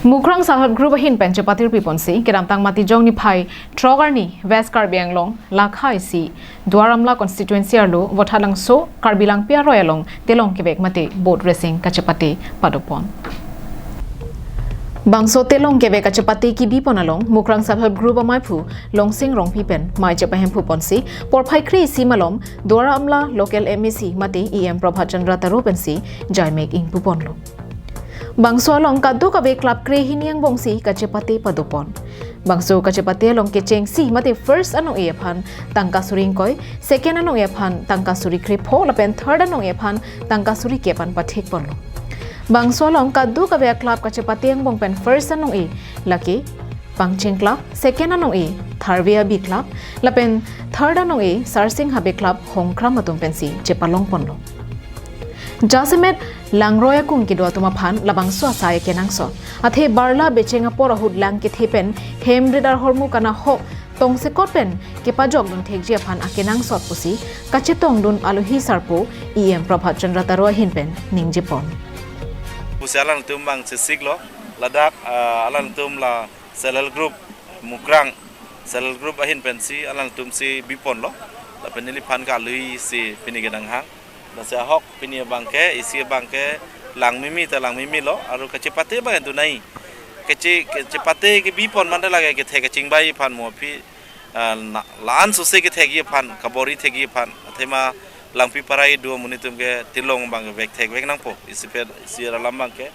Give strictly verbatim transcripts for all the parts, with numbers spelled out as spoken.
Mukrang Self Help Group ahin pen chepate piponsi kedamtang Matijong niphai throk arni West Karbi Anglong lakha isi Duar Amla constituency arlo Vothatlangso Karbi Langpi aroi along telong kevek mate boat racing kachepate padopon. Bangso telong kevek kachepate kebipon along Mukrang Self Help Group amaiphu Longsing Rongpi pen mei chepahemphuponsi porphai kre-isi malom Duar Amla local M A C mate E M Prabhat Chandra Taro pensi jaimek ingpuponlo. Bangso along kadokave club kre-hini angbongsi kachepate padopon. Bangso kachepate along kechengsi mate first anong-e aphan tangka suri ingkoi, second anong-e aphan tangka suri krepho lapen third anong-e aphan tangka suri kep an pathekponlo. Bangso along kadokave club kachepate angbong pen first anong-e lake Pangcheng Club, second anong-e Tharve Abi Club lapen third anong-e Sarsing Habe Club Hongkram atum pensi chepalongponlo. Jasemet langroi akung kedo atum aphan labangso asai kenangsot. Athe barla becheng apor ahut lang kethe pen hem rit arhormu kanahok tongsekot pen kepajokdun thekji aphan akenangsot pusi kachetongdun alohi sarpo E M Prabhat Chandra Taro ahin pen ningjepon. Pusi alangtum bang chesiklo, ladak, ah, alangtum la Self Help Group, Mukrang Self Help Group ahin pensi alangtum si biponlo. Lapen neliphan ke alohi si pini kedanghang. Lasi ahok pini abangke, isi abangke langmimi ta langmimilo, aru kachepate abang dunai. Kache, kachepate kebipon mande lake kethek kachingbai aphan mo aphi, ah, na, la-an sose kethekji aphan, kabor-i thekji aphan. Athema Langpi Parai do amonit atum ke telong abang vekthek vek nangpo. Isi pen, isi alam abangke,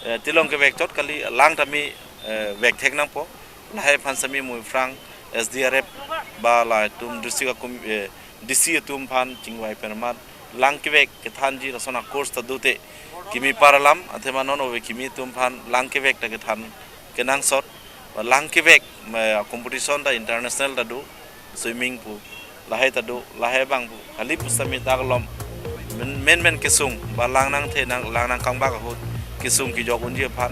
eh, telong kevek chot kali, lang tame, eh, vekthek nangpo. Lahai aphan sami mui aphrang S D R F ba latum district akum, eh, D C atum aphan chingvai pen amat lang kevek kethanji lason a-course ta dote kimi par alam, athema non ove kimi atum aphan lang kevek ta kethan kenangsot, ba lang kevek me competition ta international ta do, swimming pu lahai ta do, lahai abang pu kali pusitame dak alom men, men men kesung ba lang nangthe nang, lang nangkangbak ahut kesung kejok unji aphan.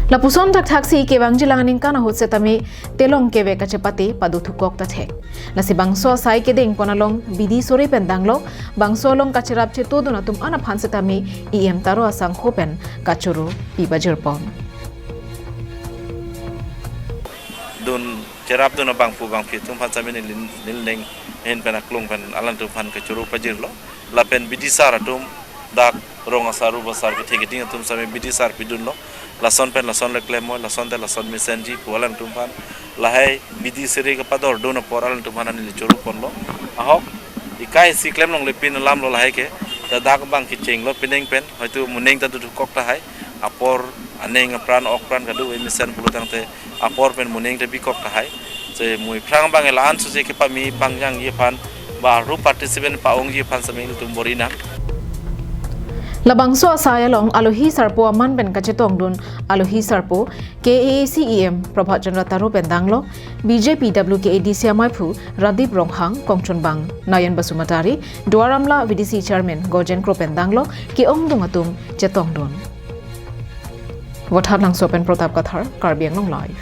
Lapuson thakthaksi kevangji lang aningkan ahut setame telong kevek kachepate padothukok ta thek. Lasi bangso asai kedengpon along bidi sore pen danglo, bangso along kacherap chetodun atum an aphan setame E M Taro asangho pen kachoro pibajirpon. Dun cherapdun abangphu bangphi atum aphan sami neli, neli ning ahin pen aklong pen alangtum aphan kachoro pajirlo. Lapen bidi sar atum dak rong asar, rup asar, kethe keding atum sami bidi sar pidunlo. Lason pen lason le klemmo, lason te lason mesenji pu alangtum aphan. Lahai bidi sere kepadordun apor alangtum aphan neli choro ponlo. Ahok, ikai si klem longle pin alamlo lahai ke. Ladak abang kechenglo pining pen, hoitu moning ta dothukok tahai. Apor aning apran okpran kadu emesen pulo tangte apor pen moning ta bikok tahai. Se mui aphrang abang la-an sose kepame pangjangji aphan ba aru participant pa-ongji aphan sami ilitum bor-i nang. Labangso asai along alohi sarpo aman pen kachetongdun alohi sarpo K A A C E M Prabhat Chandra Taro pen danglo, B J P W K A D C amaiphu Radip Ronghang, kongchunbang Nayan Basumatary, Duar Amla V D C Chairman Gojen Kro pen danglo, ke-ongdung atum chetongdun. Vothatlangso pen Pratap Kathar, Karbi Anglong Live.